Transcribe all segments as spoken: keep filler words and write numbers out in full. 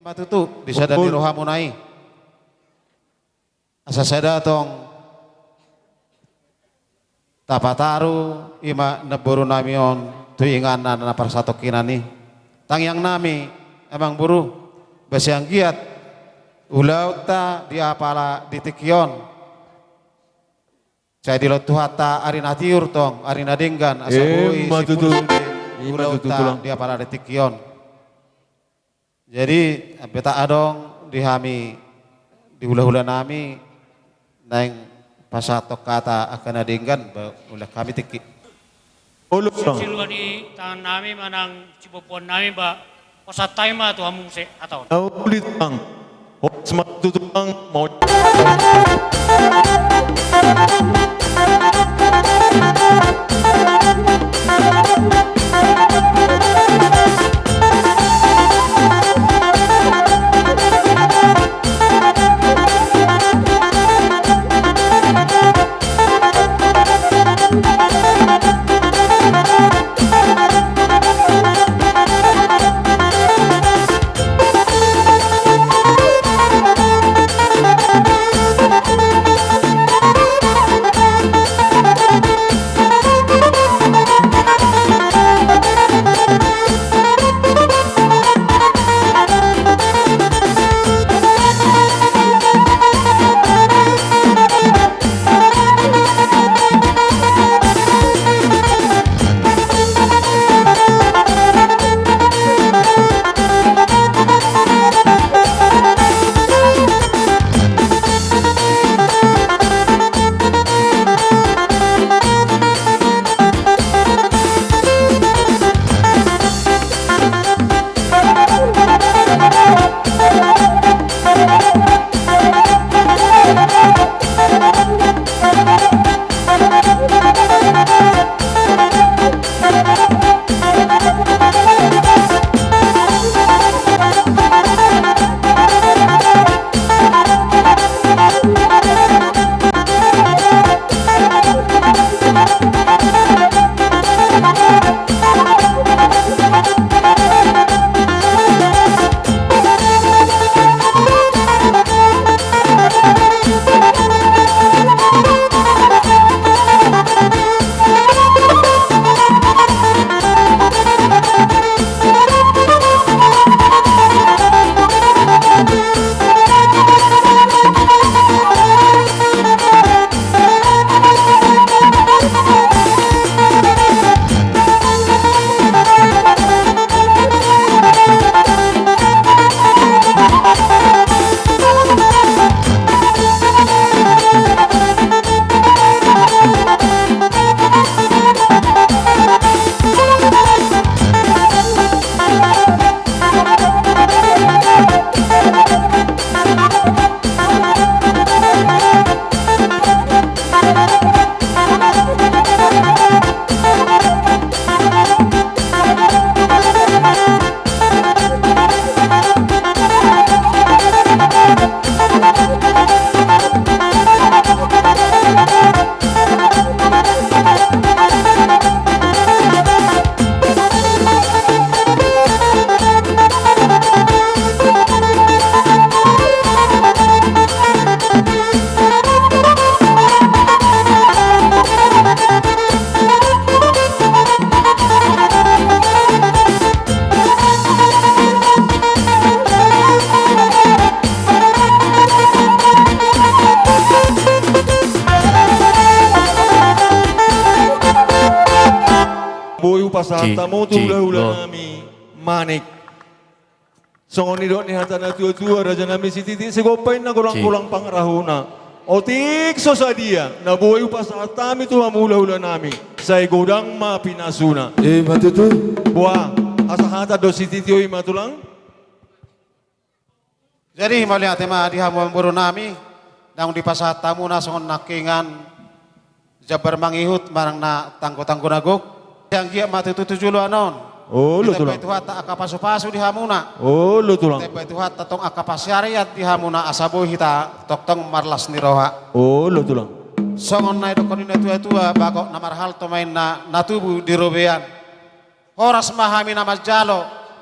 Ma tutu di sada ni rohamuna i. Asa sada tong tapataru i ma namborunami on tu inganan na parsatongkinan i. Tangiangnami, amang boru, ba sai anggiat ulaonta di apala di tingki on. Sai dilehon Tuhanta ari na tiur tong, ari na denggan, asa boi simpul sude ulaonta di apala di tingki on. Jadi, ampe ta adong di hami, di hulahulanami, naeng pasahathon hata angka na denggan, ba, ulaon hami tingki. Olo, Tulang. Siluan ni tangannami manang sibomboannami, ba, pasahat hami ma tu hamu muse hata on. Uli, Tulang. Horas ma tutu, Tulang. Mau Boi hupasahat hamu tu hulahulanami, Manik. Songon nidok ni hata na tuatua, rajanami Sititi, sai gompa inna, golanggolang pangarahutna. Otik so sadia na boi hupasahat hami tu hamu hulahulanami, sai godang ma pinasuna. Ima tutu. Boha, hasahatan do Sititi, o, ima, Tulang. Jadi mauliate ma di hamu amangborunami, naung dipasahat hamuna songon nangkiningan jambar mangihut manang na tanggotanggo na gok. Sai anggiat ma tutu tu joloan on. Olo, Tulang. Ditambai Tuhanta angka pasupasu di hamuna. Olo, Tulang. Ditambai Tuhanta tong angka parsiarian di hamuna, asa boi hita tongtong marlas ni roha. Olo, Tulang. Songon na nidokkon ni na tuatua, bagot na marhalto ma inna na tubu di robean. Horas ma hami na manjalo,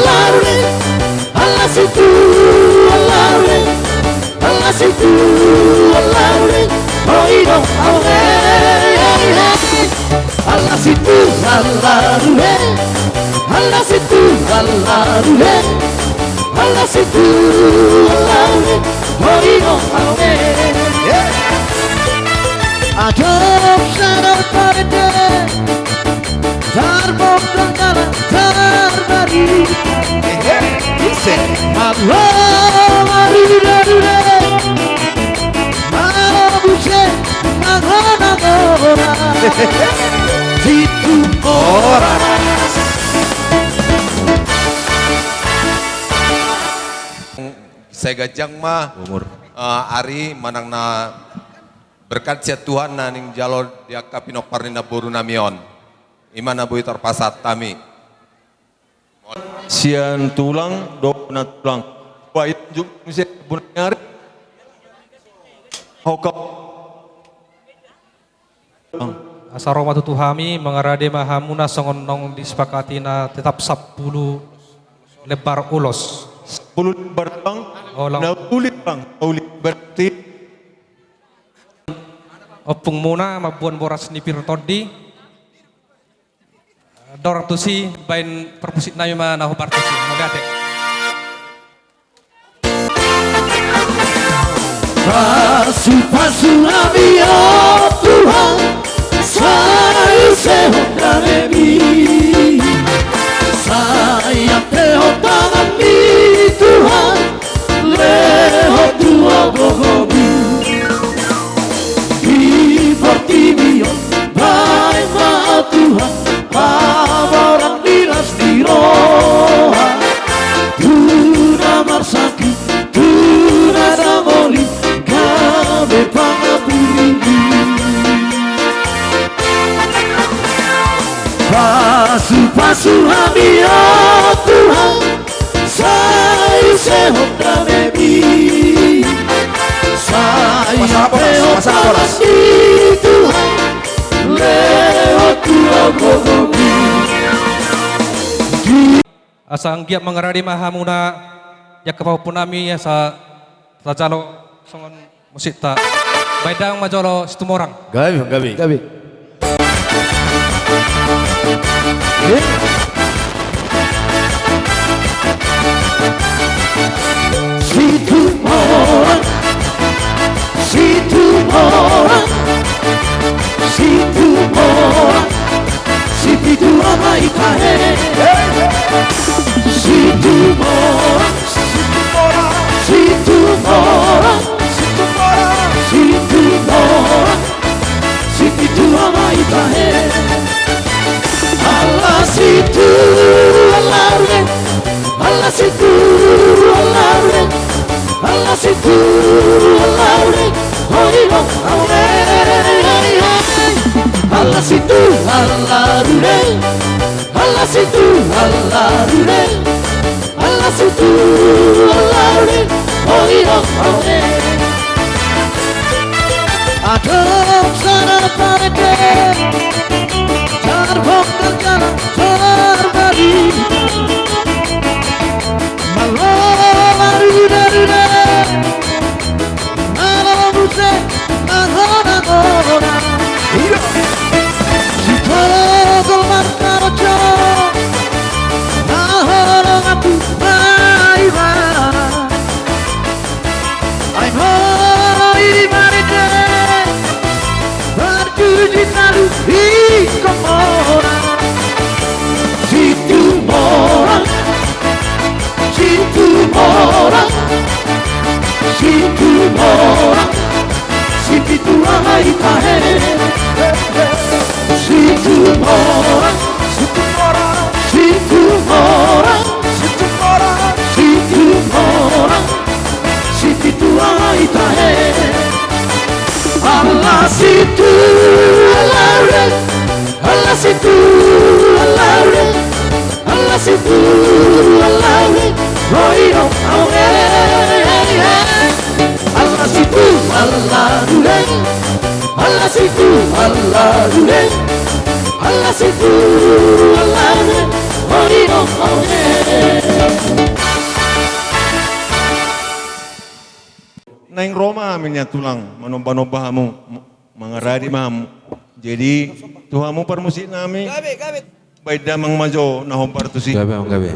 Allahu re, Allahu situ, Allahu re, Allahu situ, Allahu re, ho i do au e. Allahu situ, Allahu re, Allahu situ, Allahu re, Allahu situ, Allahu re, ho i do au e. Adong sada parende, tarbongkar dalan tarbari. Ise? Malo marida-rida, malo muse mangona-ngona. Situmorang. Sai ganjang ma, eh, ari manang na berkat sian Tuhan na nijalo di angka pinompar ni namboru nami on. I ma na boi tarpasahat hami. Sian tulang dohot na tulang. Baen jumpa sian bona ni ari. Hoka. Asa ro ma tutu hami, mangarade ma hamuna songon naung disepakati na tetap sampulu lembar ulos. Sampulu lembar, Bang. Ulos. Na uli, Bang. Uli berarti. Ompung muna mamboan boras ni pir tondi. Dorang tusi baen parmusik nami ma na hombar tusi. Mauliate. Pasu-pasu hami, o Tuhan, sai sehon damemi. Sai antehon tanganmi, Tuhan, lehon tu gogomi. Di portibi on baen ma, Tuhan, paborang ni las ni roha. Tu na marsakit, tu na dangoli, gabe pangampuni. Pasu-pasu hami, o Tuhan, sai sehon damemi. Sai antehon tanganmi, Tuhan, lehon tu gogomi. Asa anggiat mangarade ma hamuna, di angka pahompu nami, asa tajalo songon musikta. Baen damang ma jolo Situmorang. Gabe, gabe. Gabe. Situmorang, Situmorang, Situmorang, Sipitu Ama i tahe. Situmorang, Situmorang, Situmorang, Situmorang, Situmorang, Sipitu Ama i tahe. Ala situ ala ure, ala situ ala ure, ala situ ala ure, hoi ho, aure. Ala situ ala ure, ala situ ala ure, ala situ ala ure, hoi ho, aure. Adong sada parende, tarbongkar jala tarbarita. Malo marude-rude, malo muse marhona-hona. Sitogol markarojo, na holong apu maima. Ai molo i marende, marjuji talu i komona. Situmorang, Situmorang, Situmorang, Sipitu Ama i tahe. Situmorang, Situmorang, Situmorang, Situmorang, Situmorang, Sipitu Ama i tahe. Ala situ ala ure, ala situ ala ure, ala situ ala ure, hoi ho, aure. Ala situ ala ure, ala situ ala ure, ala situ ala ure, hoi ho, aure. Naeng ro ma hami nian tulang, manomba-nomba hamu, mangarade ma hamu. Jadi, tu hamu parmusik nami. Gabe, gabe. Baen damang ma jo na hombar tusi. Gabe, gabe.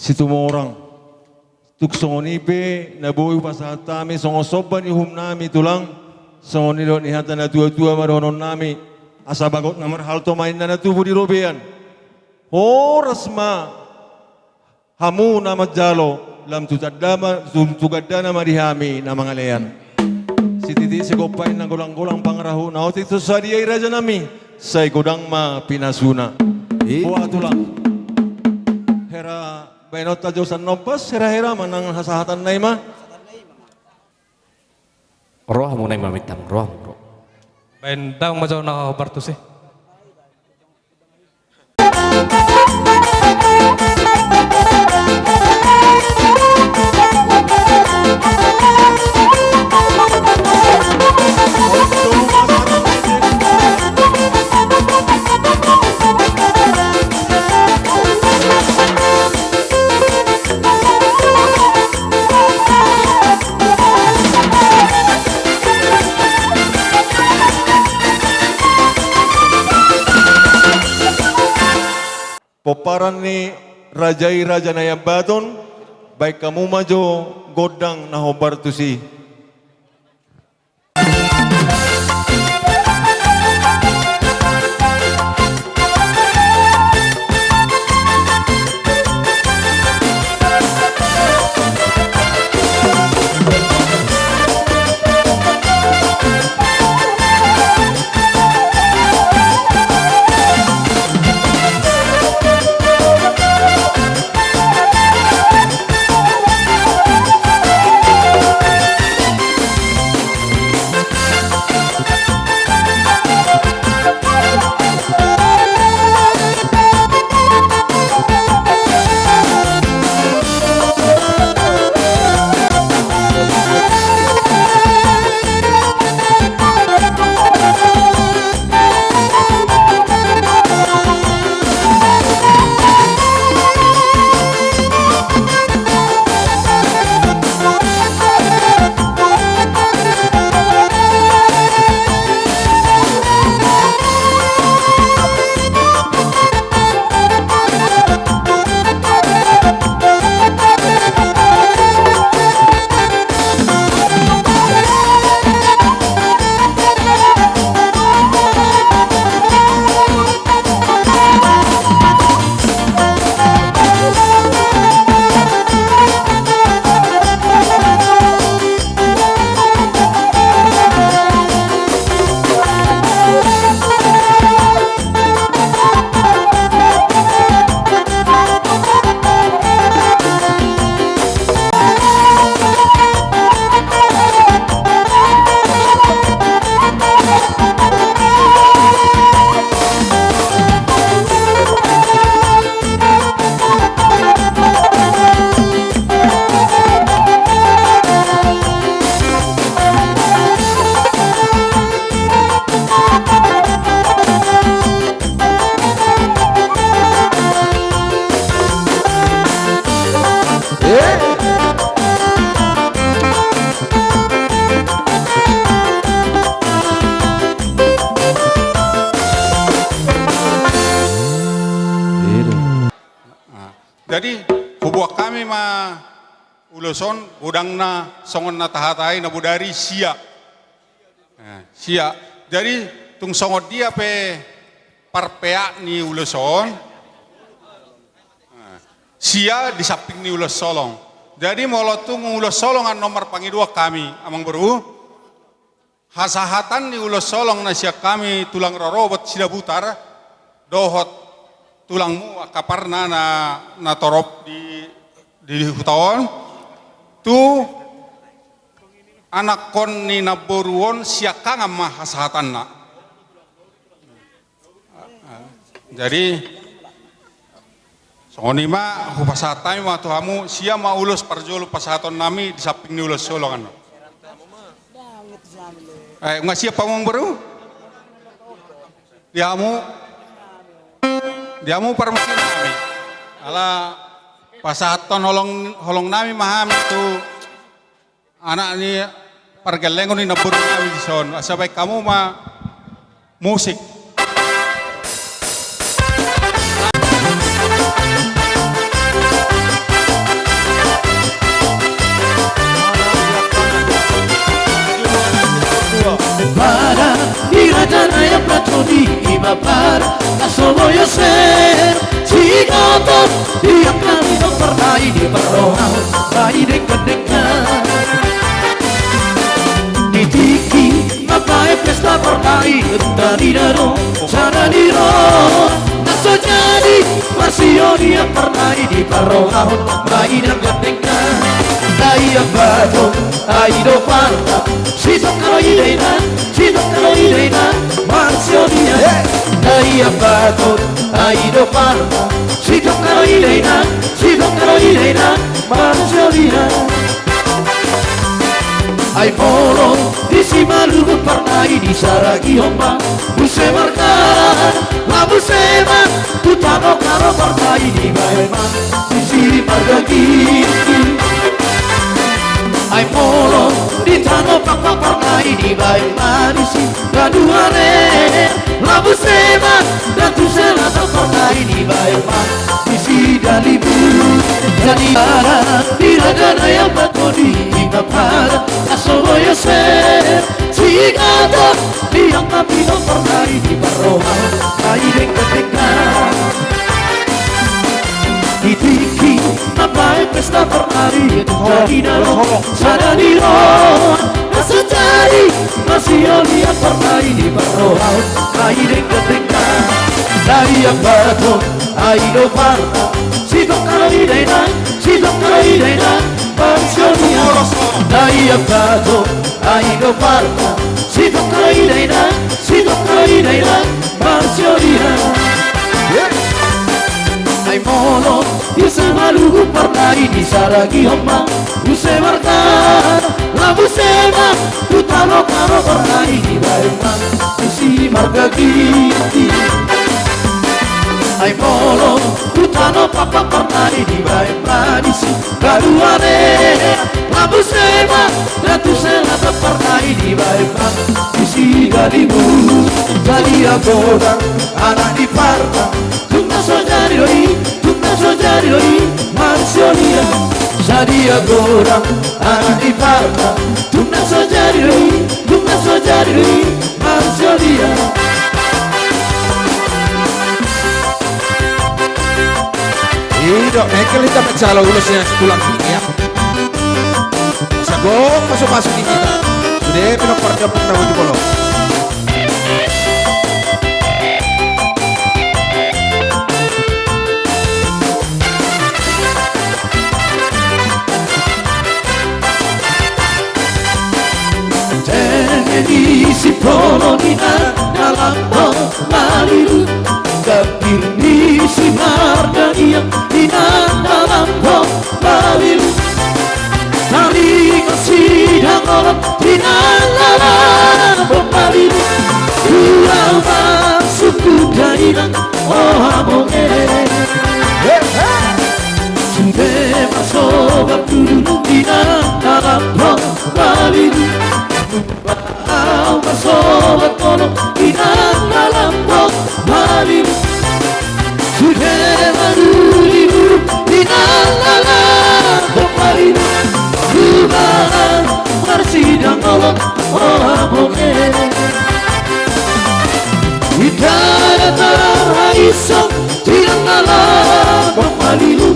Situmorang. Tung songon i pe na boi hupasahat hami songon somba ni uhumnami tulang, songon nidok ni hata na tuatua ma dohononnami, asa bagot na marhalto ma inna na tubu di robean. Horas ma hamu na manjalo, lam tu tanda ma, tu, tu gandana ma di hami na mangalean. Sititi sigompa inna, golanggolang pangarahutna, otik tu sadia i rajanami, sai godang ma pinasuna. Boha tulang? Hera baenonta jo sian Nompas, herahera manang hasahatanna i ma. Ro hamu nai ma, Mintang, ro hamu, ro. Baen damang ma jo na hombar tusi. Pomparan ni raja i Raja Naiambaton, baen hamu ma jo gondang na hombar tusi. Jadi, huboan hami ma ulos on, godangna songon na tahatai na bodari sia. Eh, sia. Jadi, tung songon dia pe parpeak ni ulos on, eh, sia di samping ni ulos holong. Jadi, molo tung ulos holong annon marpangidoan hami, amang boru, hasahatan ni ulos holong na sian hami tulang rorobot Sidabutar dohot tulangmu angka parna na, na torop di, di huta on, tu anakkon ni namboru on siangkangan ma hasahatanna. Jadi, songon i ma, hupasahat hami ma tu hamu, sia ma ulos parjolo pasahatonnami di samping ni ulos holong annon. Eh, nunga siap hamu, amang boru? Di hamu, di hamu parmusik nami. Ala pasahathon holong, holong nami ma hami tu anak ni pargellengon ni namboru nami dison. Asa baen hamu ma musik. Pada na so boi ser, singkoto, di angka pinompar na i diparrohahon ma i denggan-denggan. Di tingki mambaen pesta parna i, tadi na ro, sada ni ro, na so jadi, marsiolian parna i diparrohahon ma i denggan-denggan. Dai Ambaton, Aina Parta, Sitongka do i da inang, Sitongka do i da inang, marsiolian. Dai Ambaton, Aina Parta, Sitongka do i da inang, Sitongka do i da inang, marsiolian. Ai molo disi malugut parna i disaragihon ma muse marga, laho muse ma tu tano Karo parna i dibaen ma disi marga Ginting. Ai molo di tano Pakpak parna i dibaen ma disi Baduare, laho muse ma da tu Selatan parna i dibaen ma disi Dalimun. Jadi pada di raja na i Ambaton i, di pada na so boi ser, singkoto, di angka pinompar na i diparrohahon ma i denggan-denggan. Di tingki mambaen pesta parna i, tadi na ro, sada ni ro, na so jadi, marsiolian parna i diparrohahon ma i denggan-denggan. Dai Ambaton, Aina Parta, Sitongka do i da inang, Sitongka do i da inang, marsiolian. Dai Ambaton, Aina Parta, Sitongka do i da inang, Sitongka do i da inang, marsiolian. Ai molo disi malugut parna i disaragihon ma muse marga, laho muse ma tu tano Karo parna i dibaen ma disi marga Ginting. Ai molo tu tano Pakpak parna i dibaen ma disi Baduare, laho muse ma da tu Selatan parna i dibaen ma disi Dalimun. Jadi ia godang anak ni Parta, tung na so jadi do i, tung na so jadi do i, marsiolian. Jadi ia godang anak ni Parta, tung na so jadi do i, tung na so jadi do i, marsiolian. I do, mengkel hita manjalo ulos ni tulang i, ya. Asa gok pasu-pasu ni hita. Sude pinompar ni Ompunta Botipolo. Tene ni si Polo di na, na lambok malilu, gambir ni si Mardaniang di na, na lambok malilu. Taringot si Dangolon di na, na lambok malilu. Dua masuk kuda inang, o hamonge. Sude masoba tudu di na, na lambok malilu. Au masoba tolo di na, na lambok malilu. Sude manulilu di na, na lambok malilu. Tuba marsidang olo, o hamonge. Hita da tarhaisong di na, na lambok malilu.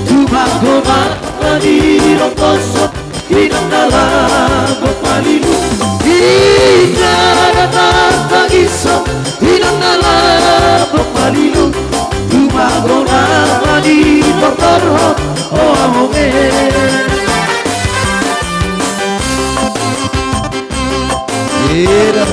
Tuba gomar di rongkoso. Di na, na lambok malilu, hita da tarhaisong. Di na, na lambok malilu, tumagon na di tortorhon, o hamonge. Ira.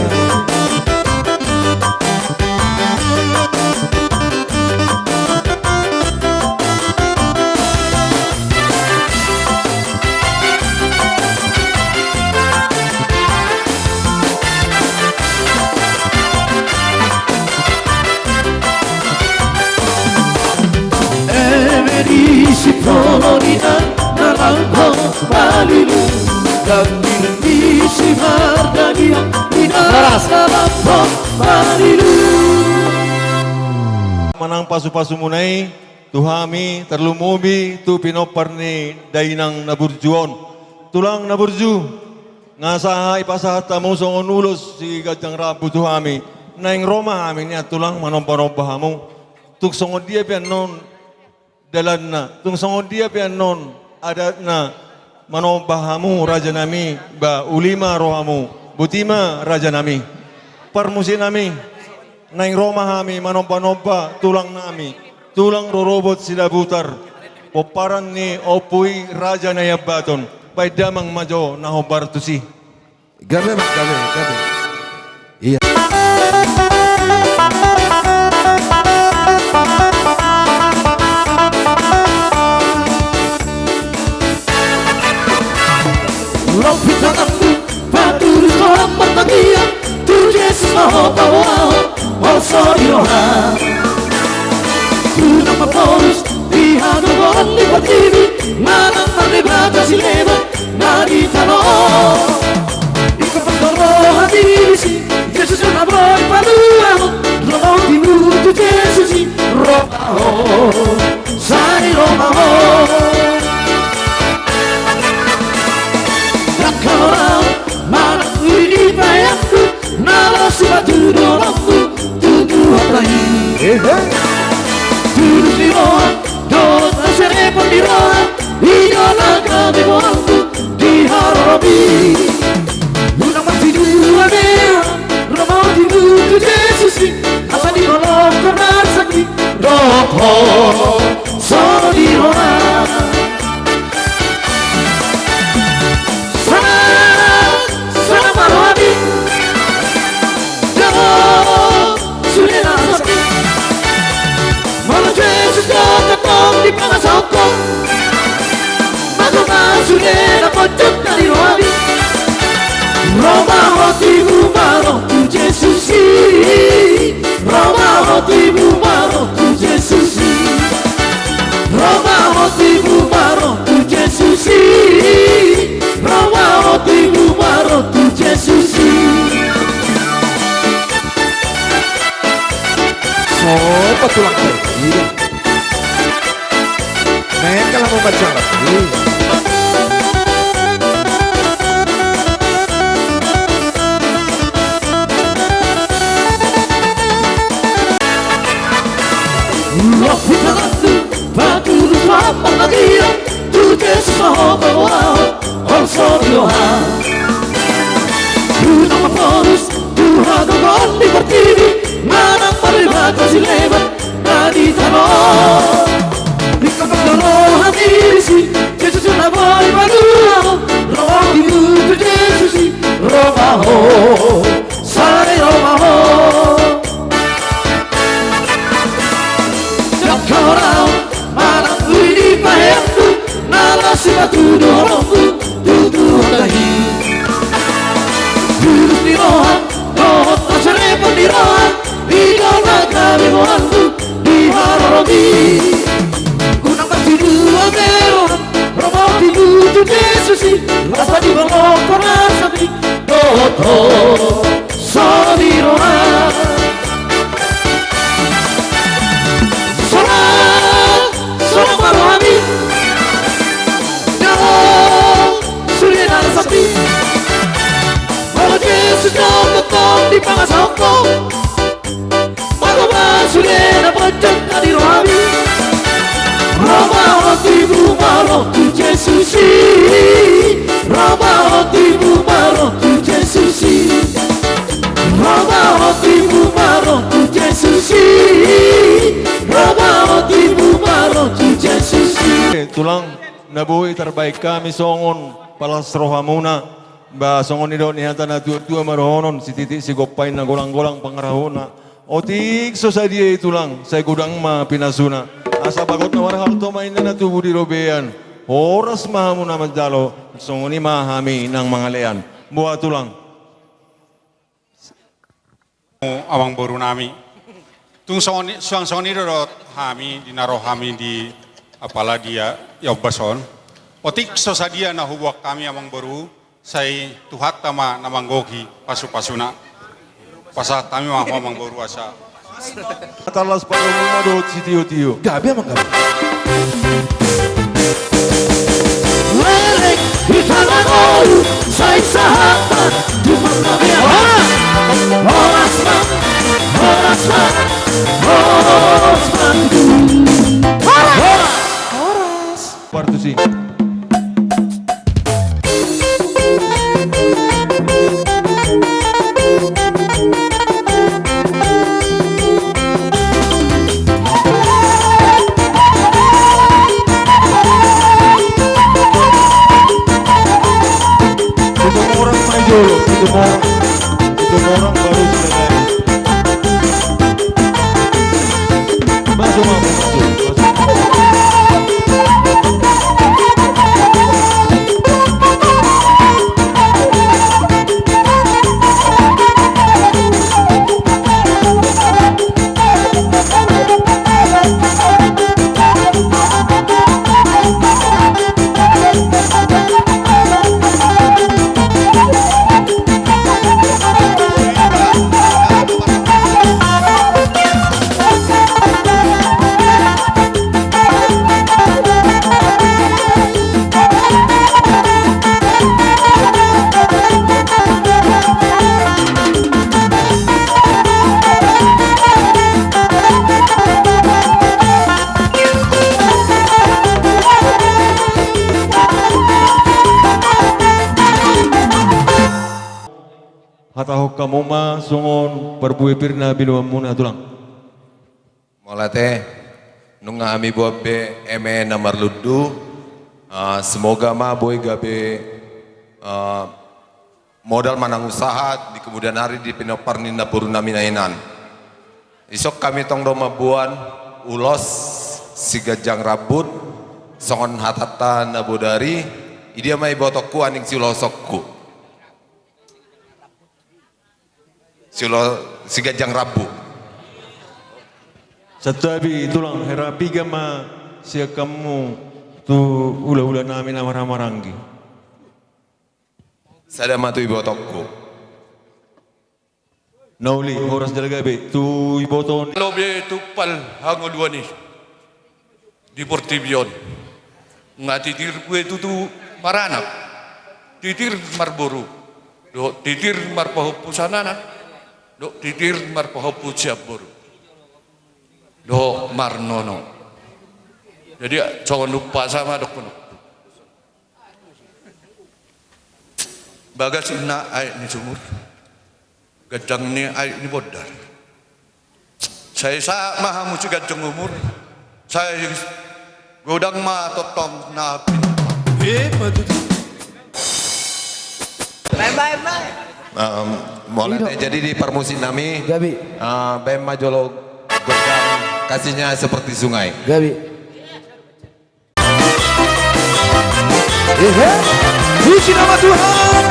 Eme ni si Polo di na, na lambok malilu, gambir ni si Mardaniang di na, na lambok malilu. Manang pasu-pasumuna i tu hami, tarlumobi tu pinompar ni dainang na burju on. Tulang na burju, nga sahat i pasahat hamu songon ulos si ganjang rambu tu hami. Naeng ro ma hami nian tulang manomba-nomba hamu. Tung songon dia pe annon dalanna, tung songon dia pe annon adatna, manomba hamu rajanami, ba uli ma rohamu, boti ma rajanami. Parmusiknami, naeng ro ma hami manomba-nomba tulangnami, tulang rorobot Sidabutar, pomparan ni Ompu i Raja Naiambaton, baen damang ma jo na hombar tusi. Gabe, Bang, gabe, gabe. Iya. Lobi tanganmu, patuduhon martangiang, tu Jesus ma ho paboahon, holso di roha. Unang ma torus, di hagogoon ni portibi, manang mardebata sileban, na di tano on. Ingkon panggo roha ni disi, Jesus na boi paluahon, ro ma ho tibu tu Jesus i, ro ma ho, sai ro ma ho. Dangka roha, manang uli ni paheanmu, na laos sipatuduhononmu, tu Tuhanta i. Ehe. Tulus ni roha, dohot na serep ni roha, i do na gabe goarmu di haroro i. Unang marsidua be, ro ma ho tibu tu Jesus i, asa dibolongkon na sangkit, dohot holso di roha. Salam, salam ma rohami. Jalo sude na sangkit. Molo Jesus do tongtong dipangasahon ho, mago ma sude na pojok na di rohami. Ro ma ho tibu baru tu Jesus i. Ro ma ho tibu baru tu Jesus i. Ro ma ho tibu baru tu Jesus i. Ro ma ho tibu baru tu Jesus i. Sopo tulang te? Iya. Main kalau mau baca. Iya. Lobi tanganmu, patuduhon martangiang, tu Jesus ma ho paboahon, holso di roha. Unang ma torus, tu hagogoon ni portibi, manang mardebata sileban, na di tano on. Ingkon panggo roha ni disi, Jesus na boi paluahon, ro ma ho tibu tu Jesus i, ro ma ho, sai ro ma ho. Dangka roha, manang uli ni paheanmu, na laos sipatuduhononmu, tu Tuhanta i. Tulus ni roha, dohot na serep ni roha, i do na gabe goarmu di haroro i. Unang marsidua be roha, ro ma ho tibu tu Jesus i, asa dibolongkon na sangkit, dohot holso di roha. Salam, salam ma rohami. Jalo sude na sangkit. Molo Jesus do tongtong dipangasahon ho, mago ma sude na pojok na di rohami. Ro ma ho tibu baru tu Jesus i. Ro ma ho tibu baru tu Jesus i. Ro ma ho tibu baru tu Jesus i. Ro ma ho tibu baru tu Jesus i. Eh, tulang, na boi tarbaen hami songon palas rohamuna. Ba songon nidok ni hata na tua-tua ma dohonon, sititik sigompa i na golang-golang pangarahutna. Otik so sadia i tulang, sai godang ma pinasuna. Asa bagot na marhalto ma inna na tubu di robean. Horas ma hamu na manjalo, songon i ma hami nang mangalean. Boha tulang. Amangboru nami. Tung songon i, suang songon i do dohot hami di na ro hami di apala dia, ia ombas on. Otik so sadia na huboan hami amangboru, sai Tuhanta ma na manggohi pasu-pasuna. Pasahat hami ma ho amangboru asa. Tallas parumu ma dohot sitio-tio. Gabe amang gabe. Lereng di tangan olu, sai sahat ma, dumang gabe. Horas. Horas ma. Situmorang ma i jolo, Situmorang. Situmorang baru Siladari. Maju, maju, maju, maju. Hatahon hamu ma songon parbue pir na binoanmuna, Tulang. Mauliate, nunga hami boan be eme na marlundu. Ah, semoga ma boi gabe, ah, modal manang usaha di kemudian hari di pinompar ni namboru nami na hinan. Isok hami tong do mamboan ulos siganjang rambut, songon hatanta na bodari, idia ma ibotongku aning siulosonku. Siulo-, siganjang rambu. Santabi, Tulang, hera piga ma sian hamu tu hulahula nami na marhahamaranggi? Sada ma tu ibotongku. Na uli, horas jala gabe tu iboto ni. Lobi tumpal hangoluan i di portibi on. Nga titir bue tutu maranak, titir marboru, dohot titir marpahompu sian anak, dohot titir marpahompu sian boru, dohot marnono. Jadi, songon umpasa ma dohononku. Bagas inna aek ni sumur, ganjang ni aek ni bondar. Sai sahat ma hamu siganjang umur, sai godang ma tongtong na pintor. Eh, patut. Baen, baen, baen. Em, mauliate, jadi di parmusik nami, gabe, eh, baen ma jolo gondang Kasihnya Seperti Sungai. Gabe. Ehe, puji nama Tuhan.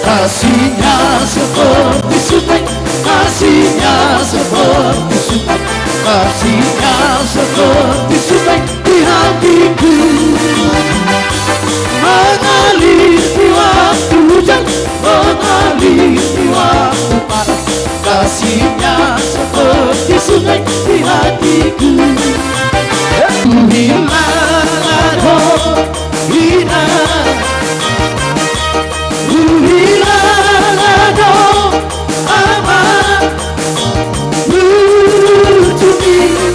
Kasihnya seperti sungai, kasihnya seperti sungai, kasihnya seperti sungai di hatiku. Mengalir di waktu hujan, mengalir di waktu panas. Kasihnya seperti sungai di hatiku. Ku hilang, aduh, hilang. Ku hilang, aduh, aman. Ujung ini.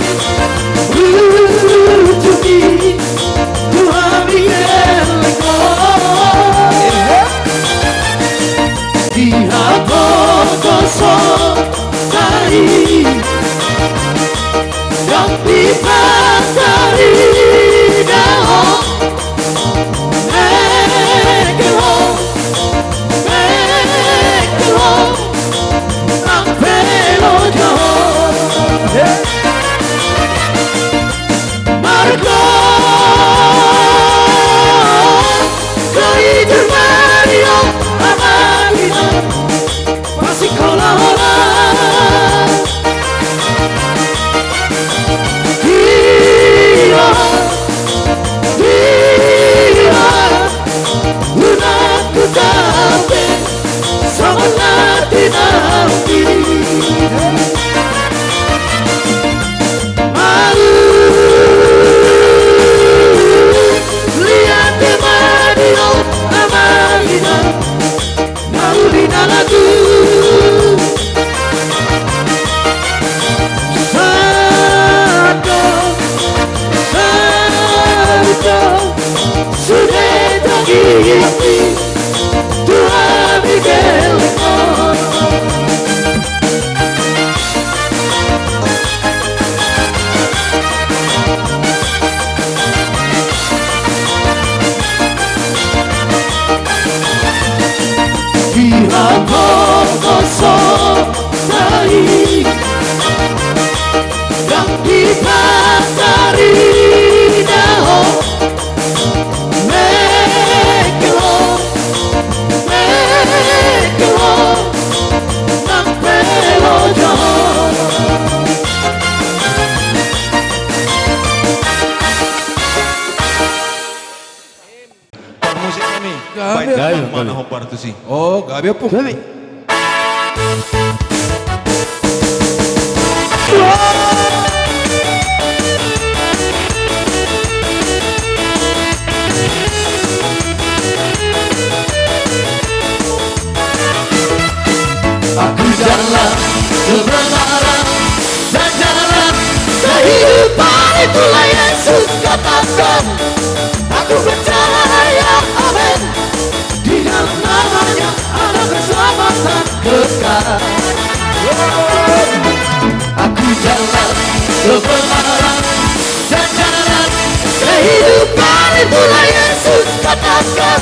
Oh, gabe, Ompung. Gabe. Aku jalan kebenaran dan jalan kehidupan, itulah Yesus katakan. Aku percaya, amin. Di dalam namanya ada keselamatan kekal. Aku jalan kebenaran dan jalan kehidupan, itulah Yesus katakan.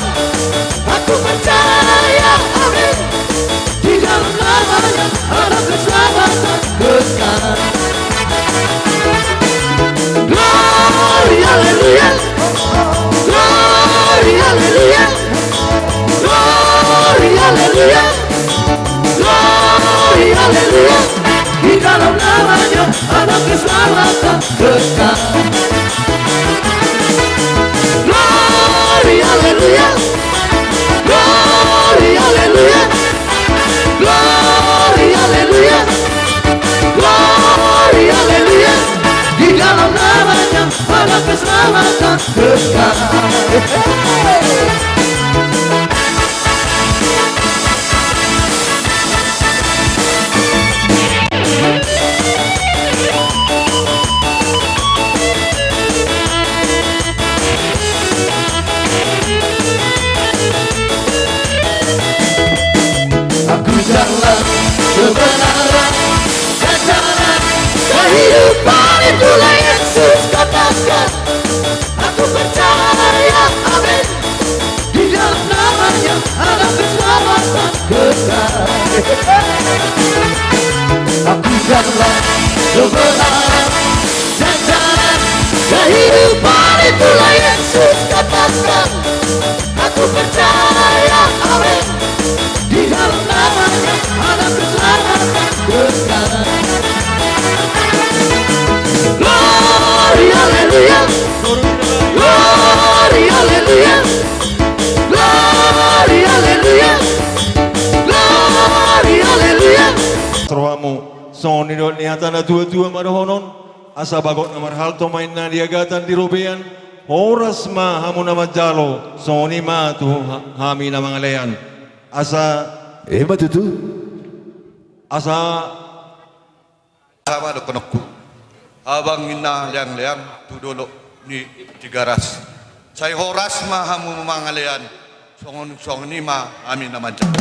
Aku percaya, amin. Di dalam namanya ada keselamatan kekal. Glory, haleluya. Glory, haleluya. Glory, haleluya. Glory, haleluya. Di dalam namanya ada keselamatan kekal. Glory, haleluya. Glory, haleluya. Glory, haleluya. Glory, haleluya. Di dalam namanya ada keselamatan kekal. Aku jalan kebenaran dan jalan kehidupan, itulah Yesus katakan. Aku percaya, amin. Di dalam namanya ada keselamatan kekal. Aku jalan kebenaran dan jalan kehidupan, itulah Yesus katakan. Aku percaya, amin. Di dalam namanya ada keselamatan kekal. Glory, haleluya. Glory, haleluya. Glory, haleluya. Glory, haleluya. Rohamu, songon nidok ni hata na tuatua ma dohonon, asa bagot na marhalto ma inna di agatan di robean, horas ma hamu na manjalo, songon i ma tu ha-, hami na mangalean. Asa. Ima tutu. Asa. Sama dohononku. Habang inna leangleang tu dolok ni Tigaras. Sai horas ma hamu mangalean, songon, songon i ma hami na manjalo.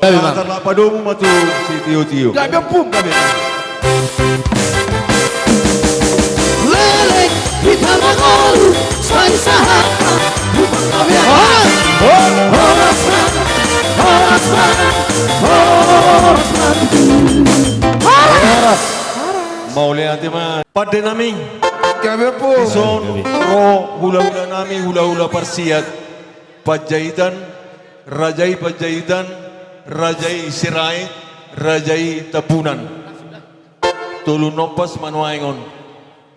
Gabe, Mang. Tarlak padomu ma tu sitiotio. Gabe, Ompung, gabe. Leleng hita mangolu, sai sahat ma tu panggabean. Horas! Horas! Horas ma, horas ma, horas ma. Horas! Mauliate ma. Pande nami. Gabe, Ompung. Dison ro hulahula nami, hulahula Parsiat. Panjaitan, raja i Panjaitan, raja i Sirait, raja i Tambunan. Tolu nompas ma nuaeng on.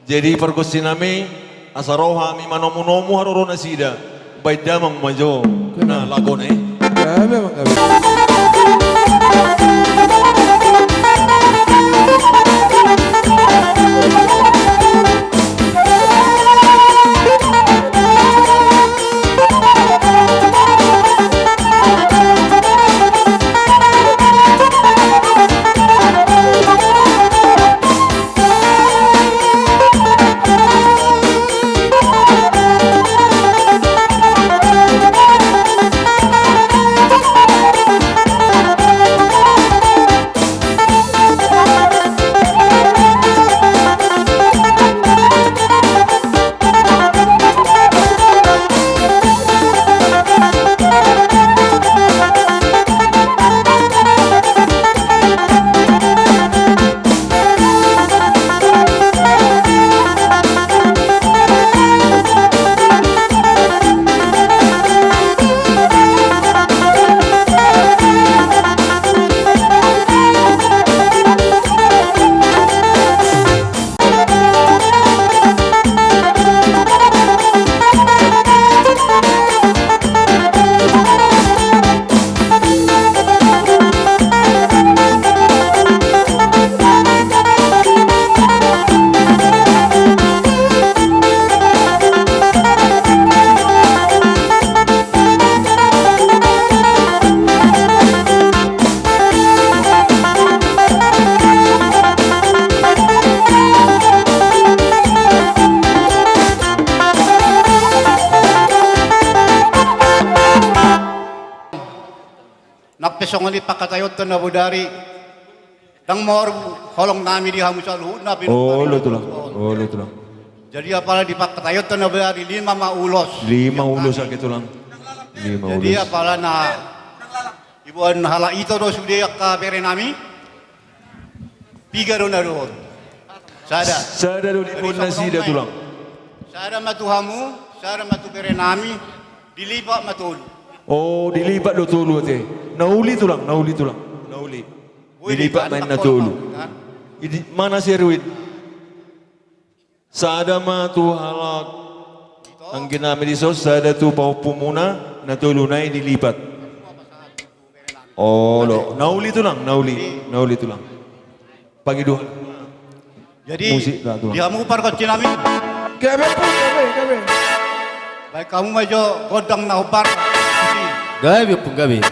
Jadi pargonsi nami, asa ro hami manomunomu haroro nasida. Baen damang ma jo na lago na i. Gabe, Mang, gabe. Songon i pangkataionta na bodari, ndang mor holong nami di hamu saluhutna pinompar. Olo tulang, olo tulang. Jadi apala di pangkataionta na bodari lima ma ulos. Lima ulos ate tulang. Lima ulos. Jadi apala na diboan halak ito do sude angka bere nami. Piga do na dohot? Sada. Sada do diboan nasida tulang. Sada ma tu hamu, sada ma tu bere nami, dilipat ma tolu. O, dilipat do tolu ate. Na uli tulang, na uli tulang. Na uli. Dilipat ma na tolu. Mana si Erwin? Sada ma tu halak anggi nami dison, sada tu pahompumuna, na tolu nai dilipat. Olo, na uli tulang, na uli, na uli tulang. Pangidoan. Jadi, musik dah tulang. Di hamu pargonsi nami. Gabe, gabe, gabe. Baen hamu ma jo gondang na hombar. Gabe, gabe.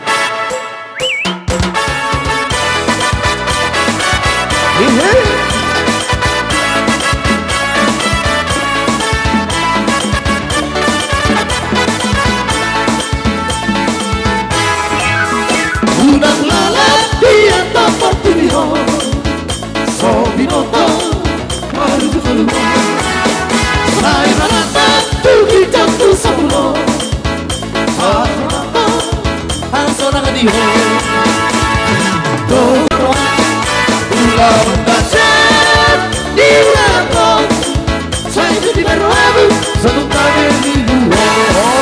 Unang lalap di atap portibi on. So binoto marujung keluar. Sai manata tu ginjang tu sapulo. Sai manata hansona di ho. Doa ulang baca di ulang. Sai tu di baru abu. Satu kali di luar.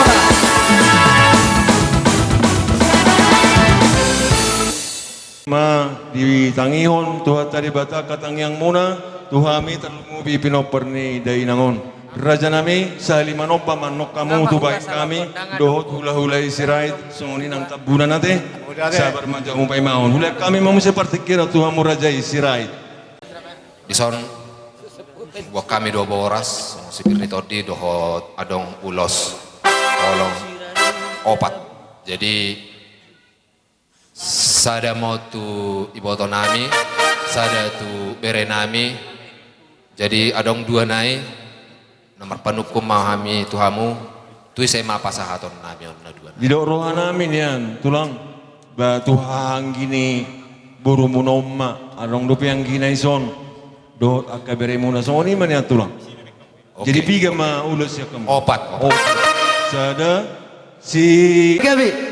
Ma ditangihon Tuhanta Debata angka tangiangmuna tu hami tarlumobi pinompar ni dainang on. Raja nami, sahali manomba ma annon hamu tu bahen hami dohot hulahula i Sirait, songon i nang tambuna ate. Sabar ma jala hamu paimahon. Hulehon hami ma muse partingkian tu hamu raja i Sirait. Dison buat hami do boras, songon sipir ni tondi dohot adong ulos holong opat. Jadi sada ma on tu iboto nami, sada tu bere nami. Jadi adong dua nai, na marpanungkun ma hami tu hamu, tu ise ma pasahaton nami on na dua nai. Didok roha nami nian tulang, ba tu haha anggi ni borumuna on ma, adong dope anggina ison dohot angka beremuna, songon i ma nian tulang. Oke. Jadi piga ma ulos sian hamu? Opat, opat. Opat. Sada, si. Gabe.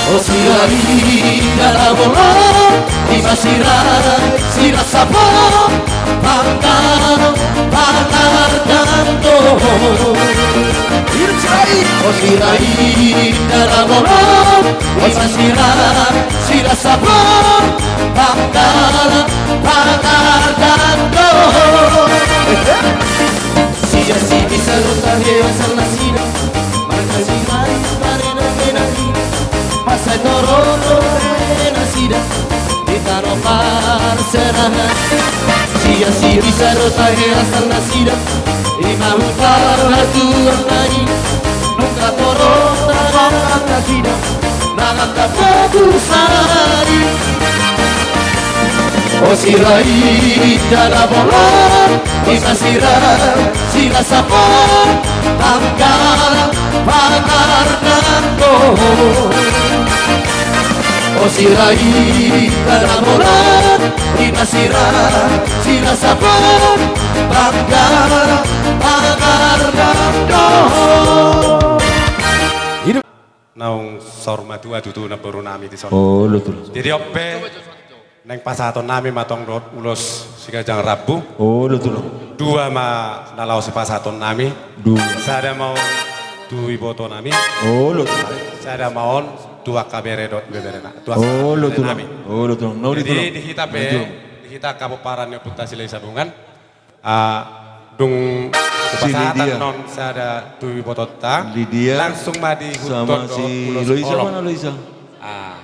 O Sirait, dala bolon, ima Sirait, Sirait sapor, pangkal, pangkal dan dohot. Hidup Sirait. O Sirait, dala bolon, ima Sirait, Sirait sapor, pangkal, pangkal dan dohot. Sia sibisa do tahe asal nasida, marga Sirait, marga Sirait. Masa torop do tahe nasida di tano parserahan. Sia sibisa do tahe asal nasida, ima huta hatuan nai. Nunga torop do tahe asal nasida, mangan tape tu sari. O Sirait, dala bolon, ima Sirait, Sirait sapor, pangkal, pangkal dan dohot. O Sirait, dala bolon, ima Sirait, Sirait sapor, pangkal, pangkal dan dohot. Hidup. Naung saur matua tutu namboru nami dison. Olo tulang. Jadi on pe naeng pasahaton nami ma tong dohot ulos siganjang rambu. Olo tulang. Dua ma na laho sipasahaton nami. Dua. Sada ma on tu iboto nami. Olo tulang. Sada ma on tu angka bere dohot bebere na. Olo tulang. Olo tulang. Jadi di hita pe, di hita angka pomparan ni Ompunta Silahisabungan. Ah, dung hupasahat annon sada tu ibotonta, langsung ma diihuthon dohot ulos holong. Loisa mana Loisa? Ah.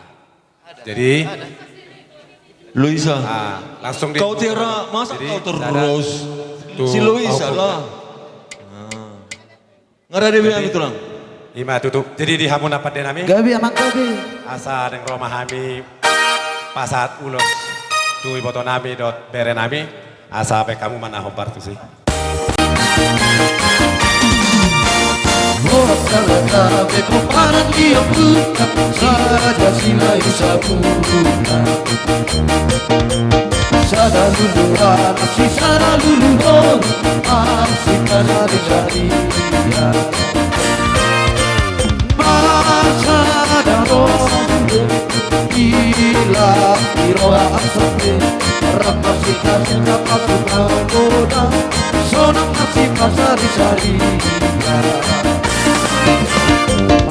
Jadi Loisa. Ah, langsung di. Kau tera, masa kau terus? Si Loisa lah. Nunga rade be hami tulang. Ima tutu. Jadi di hamu na pande nami. Gabe amang gabe. Asa naeng ro ma hami pasahat ulos tu iboto nami dohot bere nami. Asa baen hamu ma na hombar tusi. Ia puta saja sila isabuna. Sada lulu anak si sada lulu boru, anak si kasari-sari. Ia masa daro. Ila di roha asam be, rap marsita-sita pasupasu na godang, sonang marsipasari-sari.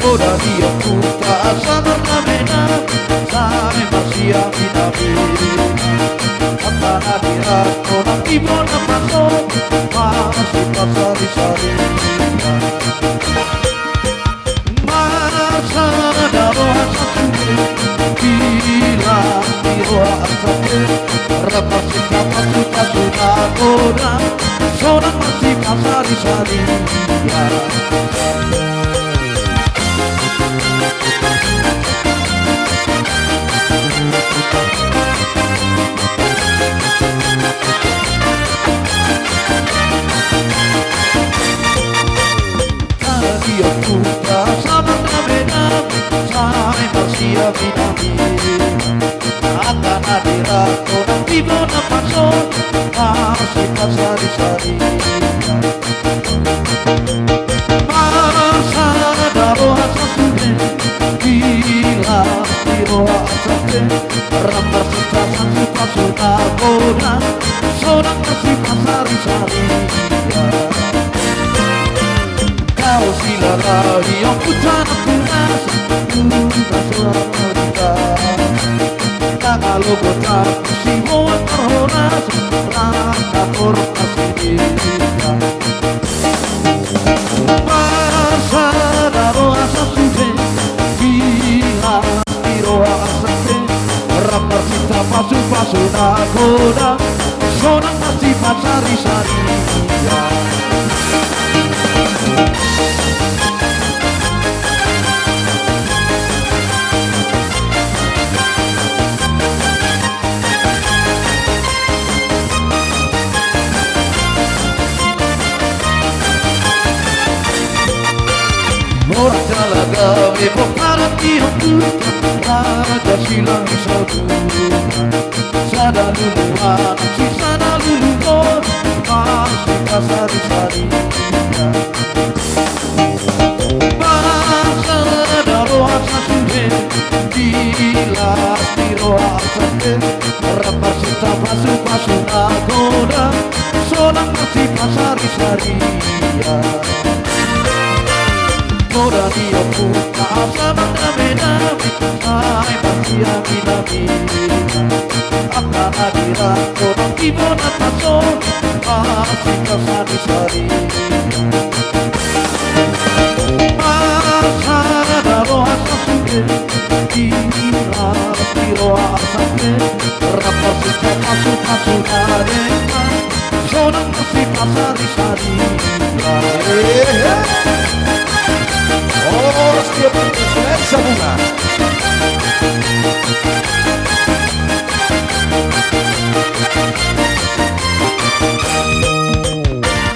Godang di ompunta asa marnamena, sai marsiami-nami. Angka na dirangko nang di bona paso, marsipasari-sari. Masa daro asa sude, ila di roha asam be, rap marsita pasupasu na godang, sonang marsipasari-sari. Angka na dirangko nang di bona paso, marsipasari-sari. Angka na dirangko nang di bona paso, marsipasari-sari. Masa daro asa sude, ila di roha asam be, rap marsita pasupasu na godang, sonang marsipasari-sari. Kau silala hiong pucana punas, punas lamurita. Tangalo gotap si hoan marhoras, rangka torop na sidita. Masa daro asa sude, ila di roha asam be, rap marsita pasupasu na godang, sonang marsipasari-sari. Mora jala gabe pomparan di ompunta, raja silang i saudara. Sada lulu anak si sada lulu boru, marsipasari-sari. Masa daro asa sude, ila di roha asam be, rap marsita pasupasu na godang, sonang marsipasari-sari. Ia godang di ompunta asa marnamena, sai marsiami-nami. Angka na dirangko nang di bona paso, marsipasari-sari. Masa daro asa sude, ila di roha asam be, rap marsita pasupasu na godang, sonang marsipasari-sari. Horas dia putus lensa bunga.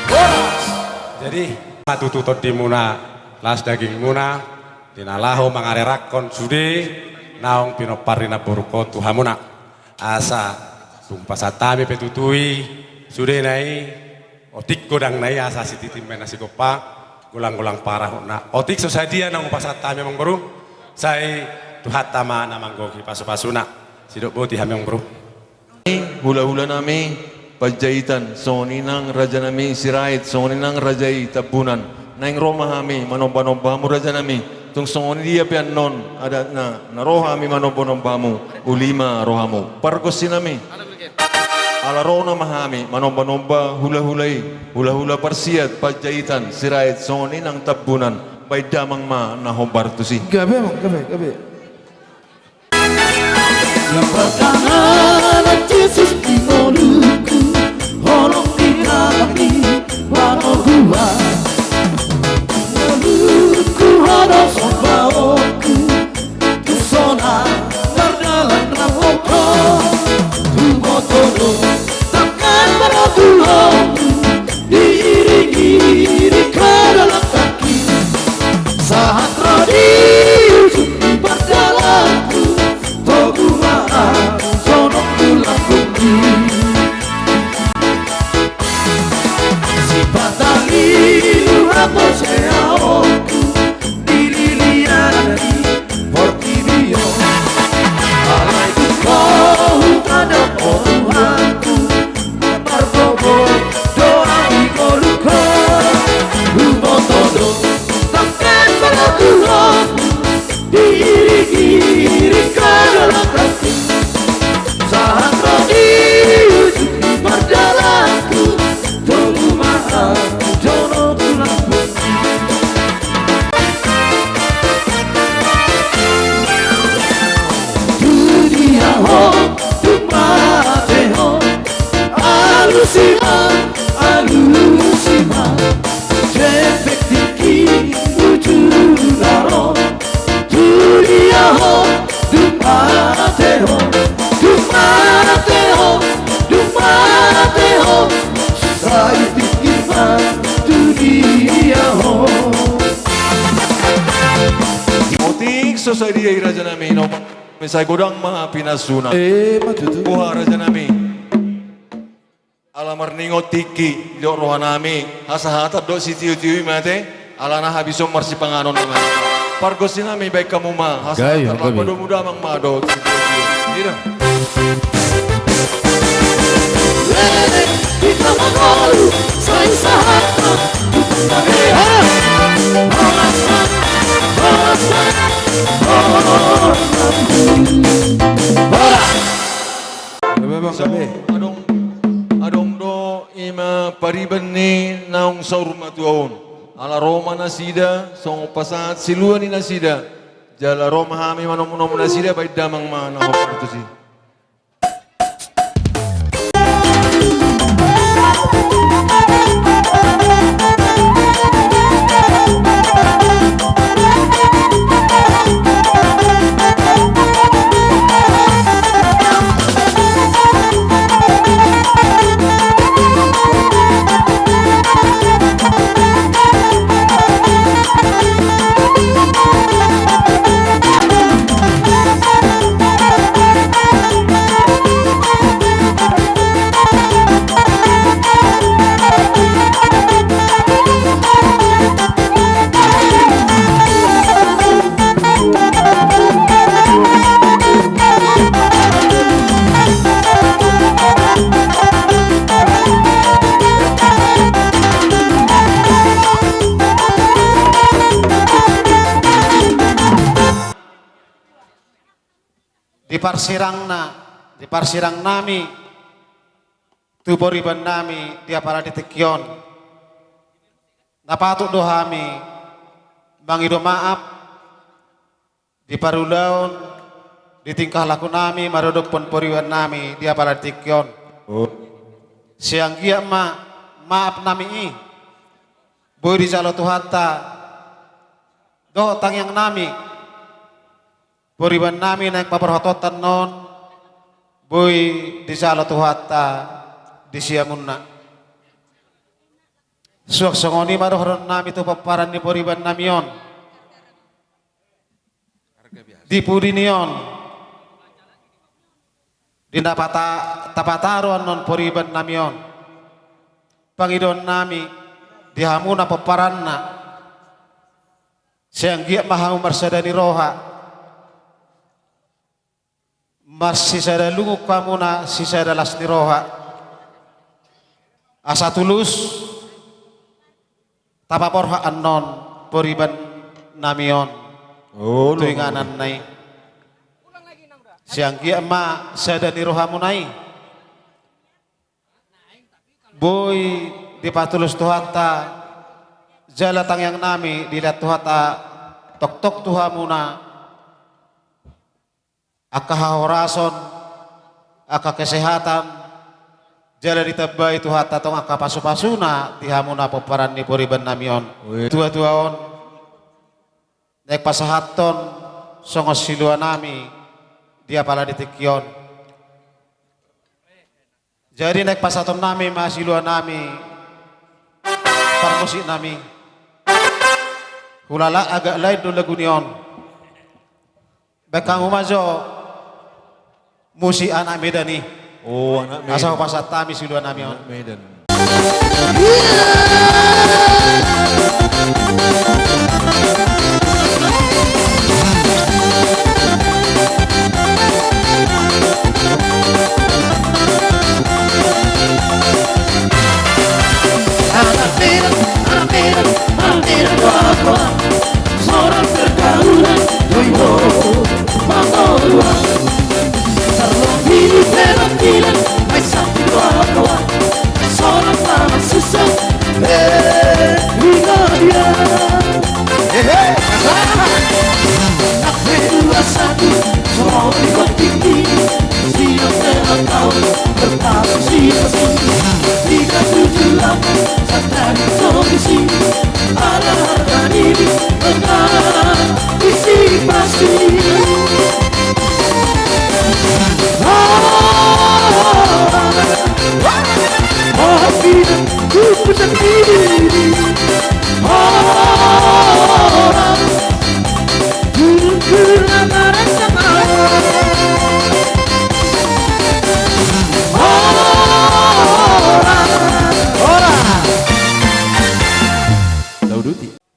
Horas. Jadi, ma tutu tondimuna, las dagingmuna, di na laho mangarerakhon sude naung pinompar ni namborungkon tu hamuna. Asa tung pasahat hami pe tutu i sudena i, otik godangna i asa sititi ma i na sigompa, golang-golang parahutna. Otik so sadia naung pasahat hami, amangboru, sai Tuhanta ma na manggohi pasu-pasuna. Sidok boti hami, amangboru. Hula-hula nami Panjaitan, songon i nang raja nami Sirait, songon i nang raja i Tambunan. Naeng ro ma hami manomba-nomba hamu, raja nami. Tung songon dia pe annon adatna, na ro hami manomba-nomba hamu, uli ma rohamu. Pargonsi nami, ala ro nama hami manomba-nomba hula-hula i, hula-hula parsiat Panjaitan, Sirait, songon i nang Tambunan. Baen damang ma na hombar tusi. Gabe, amang, gabe, gabe. Sian pardalanan Jesus di ngolungku, holong ni halak i manoguan. Ngolungku, hadoson baoku, tu sonang mardalan rap ho. Tumoto do tangan manoguhonku, diiring-iring hadalan tangki. Sahat ro di Sadia i raja nami, naung sai godang ma pinasuna. Ima tutu. Boha raja nami. Ala marningot tingki, didok roha nami, hasahatan do sitiotio i ma ate, alana habis on marsipanganon nama. Pargonsi nami, baen hamu ma hasahatan, laho padomu damang ma dohot sitiotio. Ida. Adong, adong do ima pariban ni naung saur matua on. Ala ro ma nasida songon pasahat silua ni nasida. Jala ro ma hami manomunomu nasida, baen damang ma na hombar tusi. Di parsirangna, di parsirang nami tu poriban nami di apala di tingki on, na patut do hami mangido maaf di parulaon, di tingkah laku nami maradophon poriban nami di apala di tingki on. Oh. Sai anggiat ma maaf nami i boi dijalo Tuhanta dohot tangiang nami. Poriban nami naeng paborhatonta annon boi dijalo Tuhanta di siamunna. Suang songon i ma dohonon nami tu pomparan ni poriban nami on. Di pudi ni on, di na pata-, tapataru annon poriban nami on, pangidoan nami di hamuna pomparanna, sai anggiat ma hamu marsada ni roha, marsisada lungun hamuna, sisada las ni roha, asa tulus tapaborhat annon poriban nami on. Oh, tu ingananna i. Sai anggiat ma sada ni rohamuna i boi dipatulus Tuhanta, jala tangiang nami dilehon Tuhanta tongtong tu hamuna angka hahorason, angka kesehatan, jala ditambai Tuhanta tong angka pasupasuna di hamuna pomparan ni poriban nami on. Ue. Tuatua on naeng pasahathon songon silua nami di apala di tingki on. Jadi naeng pasahaton nami ma silua nami, parmusik nami. Hulala agak lain do lagu ni on. Baen hamu ma jo musik anak Medan i. Oh, anak Medan. Asa hupasahat hami silua nami on. Anak Medan. Anak Medan, anak Medan, anak Medan, wah, wah. Soran pergaulan, doi ho, mangoluan. Tarlobi di penampilan, mai sakti doa-doa. Soran paman susah, eh, di badia. Hehe, kasar. Nak dua satu, soal di tinggi. Siap tengah kau, berpacu siap sini. Tiga tujuh delapan, santri solusi. Ala harga diri, benar, isi pasti.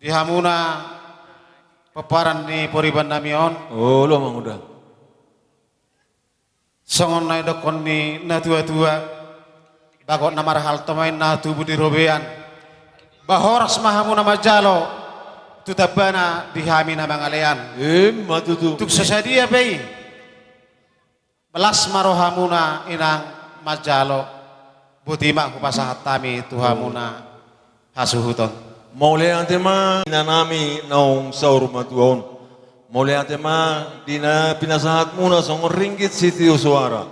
Di hamuna pomparan ni pariban nami on. Olo, Amang Uda. Songon na nidokkon ni natuatua, bagot na marhalto ma inna tubu di robean. Ba horas ma hamuna manjalo, tu tambana di hami na mangalean. Ima tutu. Tung so sadia pe i, las ma rohamuna inang manjalo. Boti ma hupasahat hami tu hamuna hasuhuton. Mauliate ma inanami naung saur matua on. Mauliate ma di na pinasahatmuna songon ringgit sitio soara,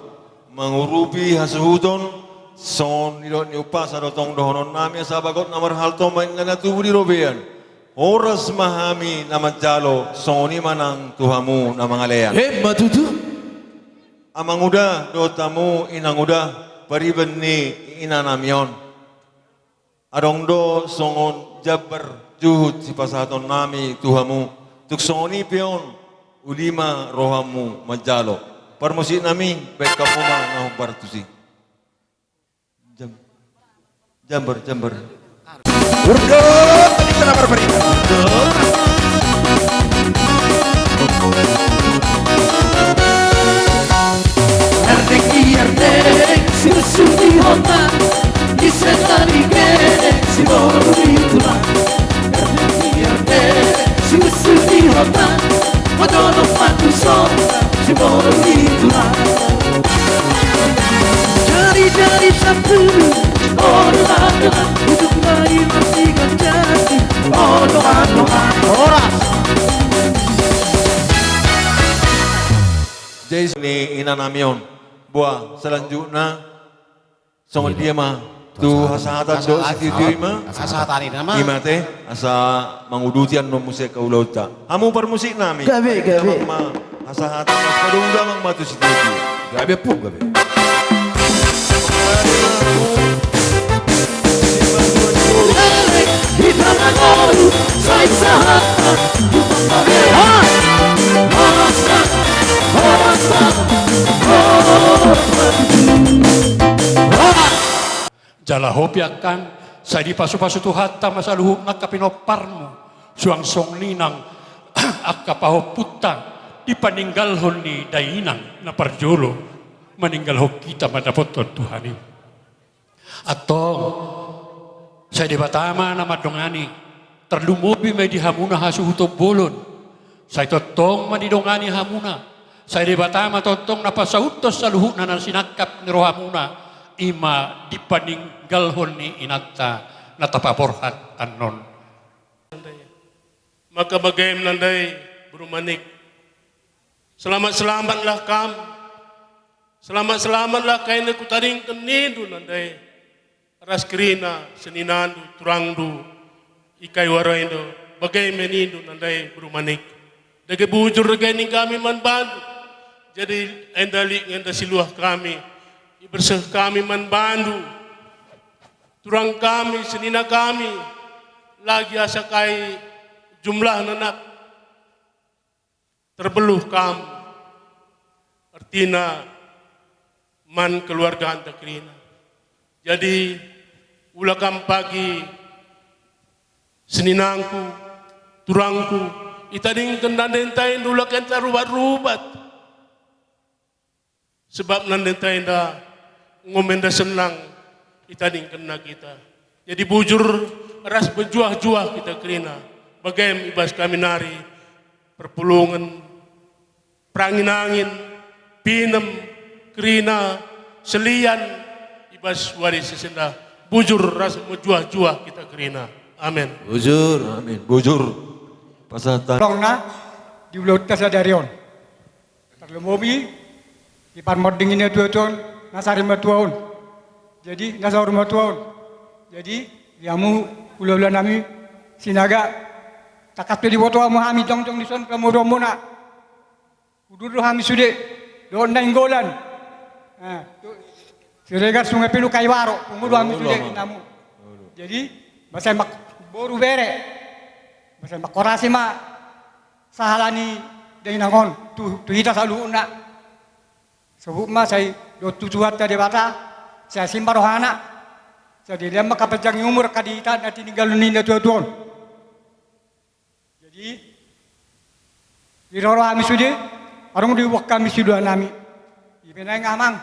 mangurupi hasuhuton. Songon nidok ni umpasa do tong dohononnami, asa bagot na marhalto ma inna na tubu di robean. Horas ma hami na manjalo, songon i ma nang tu hamu na mangalean. Ima tutu. Amang Uda dohot hamu Inang Uda, pariban ni inanami on. Adong do songon jambar juhut sipasahatonnami tu hamu, tung songon i pe on, uli ma rohamu manjalo. Parmusiknami, baen hamu ma na hombar tusi. Jam-, jambar, jambar. Urdot, tadi kena barbarita. Erdek i erdek, si usu di hota, di setali gedek, si boru di tulang. Erdek i erdek, si usu di hota, modonok matu sota, si boru di tulang. Jari-jari sampulu, olo, olo, ujung dari marsigan jati, olo, olo, olo. Horas. Jadi ni inanami on. Boa, selanjutna. Songon dia ma tu hasahatan do sitio-tio i ma. Hasahatan i ma. I ma ate, asa manguduti annon muse haulaonta. Hamu parmusiknami. Gabe, gabe. Damang ma hasahatan, pas pado uda damang ma tu sitio-tio. Gabe pung, gabe. Hita na ngolu sai sahat. Jala hopi angka, sai dipasupasu Tuhanta ma saluhutna angka pinomparmu, suang songon i nang angka pahompunta dipaninggalhon ni dainang na parjolo, maninggalhon hita mandapothon Tuhan i. Antong, sai Debata ma na mandongani, tarlumobi ma i di hamuna hasuhuton bolon. Sai tongtong ma didongani hamuna, sai Debata ma tongtong na pasauthon saluhutna na sinangkap ni rohamuna, i ma dipaninggalhon ni inanta na tapaborhat annon. Maka bagaem nandai, Boru Manik. Selamat-selamatlah kam. Selamat-selamatlah angka na hutadingkon nindu nandai. Ras kerina, seninandu, turangdu, i Kaiwaro endo, bagaem nindu nandai, Boru Manik. Dage bujur dage ningkami manbandu. Jadi enda lik enda siluah kami, iberseh kami manbandu. Turang kami, senina kami, lagi asa kai jumlah na nang terbeluh kam, artina man keluarga anta kerina. Jadi ula kam pagi seninangku, turangku, itadingkon nandenta enda ula kam tarubat-rubat. Sebab nandenta enda ngom enda senang itadingkonna hita. Jadi bujur ras berjuah-juah hita kerina. Bagaem ibas kami nari perpulungen, peranginangin, pinem, kerina, selian, ibas wari sisenda. Bujur ras berjuah-juah hita kerina. Amen. Bujur. Amen. Bujur. Pasahat. Tongtong na di ulaonta sadari on. Tarlumobi di parmonding ni natuatua on, na sari matua on. Jadi na saur matua on. Jadi di hamu hulahula nami Sinaga, tangkas pe diboto hamu hami jongjong dison pamoruonmuna. Udur do hami sude dohot Nainggolan. Ah, Siregar, Sungai Pilu, Kaiwaro, pungu do hami sude inanami. Jadi ba sai mangboru bere, ba sai manghorasi ma sahala ni dainang on tu, tu hita saluhutna. Sohot ma sai dohot tu Tuhanta Debata, sai asi ma rohana, sai dilehon ma angka panjang ni umur angka di hita na tininggalhon ni natuatua on. Di, di roro hami sude, adong do diboan hami siduanami. I pe nuaeng amang.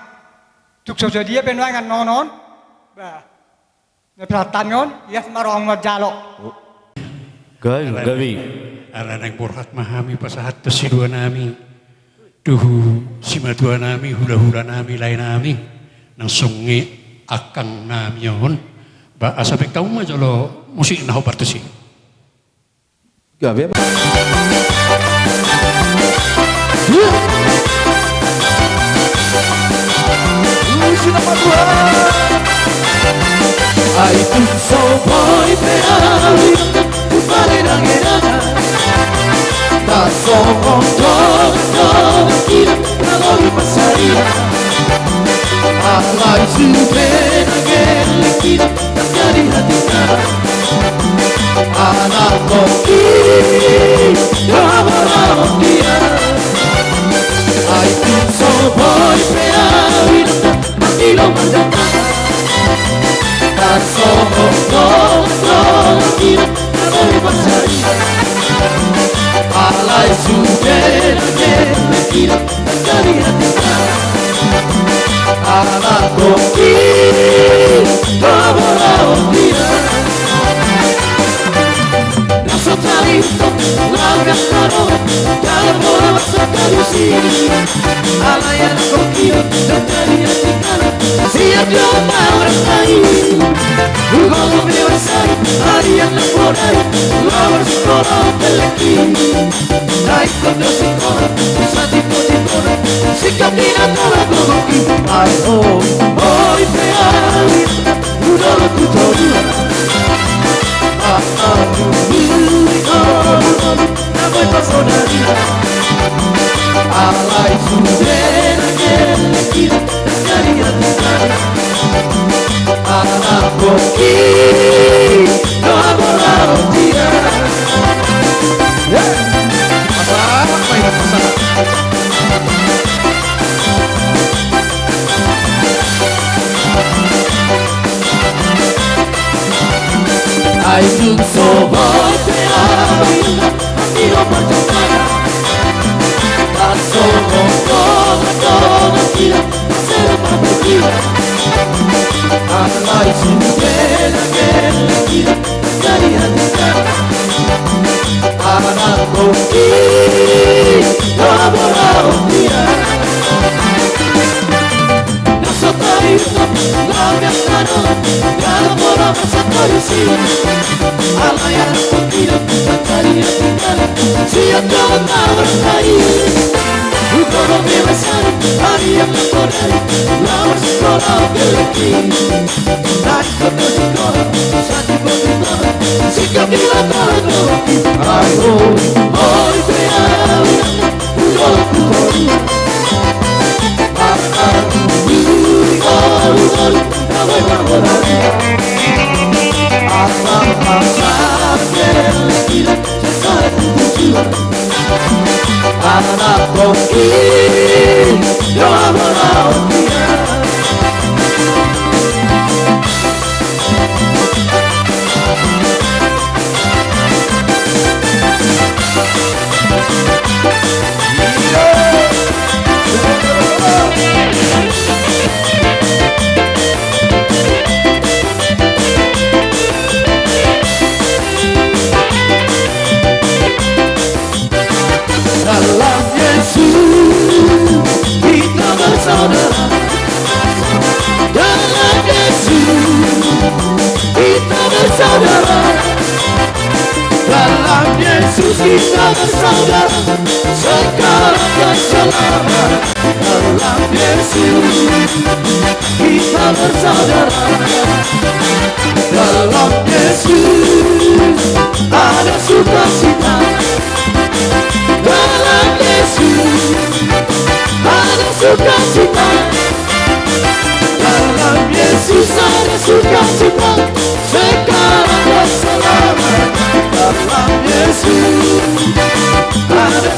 Tung so sadia pe nuaeng annon on. Bah. Na pasahat hami on, ias ma roham manjalo. Gabe, gabe. Ala naeng borhat ma hami pasahathon siduanami tu simatuanami, hulahulanami, laenami, nang songon i angkangnami on. Ba asa pe hamu ma jolo musik na hombar tusi. Gabe ma. Musik na patua. Ai tung so boi pe au i, umpare na gedana. Tarsongon dongan-dongan hita, na boi pasadia. Alai sude na gelleng hita, na jadi hatinggana. Anak toki, na mora on dia. Ai tung so boi pe au i, na mangilo manjangkana. Tarsongon dongan-dongan hita, na boi pasadia. Alai sude na gelleng hita, na jadi hatinggana. Anak toki, na mora on dia. Na so tarida laho mian tano, jala mora masa tarusi. Alai anak toki, na jadi hatinggana. Siap jo ma orang lain. Ugo mo pe masa i, ari na podai, laho sikola pelekin. Naik kondo sikola, sati poti kola, sikap di na tala gogoki. Ai ho, boi pe au i, udo lo tu toru. Ai ho, boi pe au i, na boi pasadia. Alai sude na gelleng hita, na jadi hatinggana. Anak toki, na mora on dia. Ye. Apa? Apa ini? Apa? Ai tung so boi pe au i, na mangilo manjangkana. Tarsongon dongan-dongan hita, na sera pabegina. Alai sude na gelleng hita, na jadi hatinggana. Anak toki, na mora on dia. Na so tarida laho mian tano, jala mora masa tarusi. Alai anak toki, na jadi hatinggana. Siap jo ma orang lain. Ugo mo pe masa i, ari na podai, laho sikola pelekin. Naik kondo sikola, sati poti kola, sikap di na tala gogoki. Ai ho, boi pe au i, udo lo tu toru. Ai ho, boi pe au i, udo lo tu toru. Anak toki, na mora on dia. Dalam Yesus kita bersaudara. Dalam Yesus kita bersaudara. Dalam Yesus kita bersaudara. Sekarang dan selama. Dalam Yesus kita bersaudara. Dalam Yesus ada sukacita. Dalam Yesus ada sukacita. Dalam Yesus ada sukacita. Sekarang dan selama. Dalam Yesus ada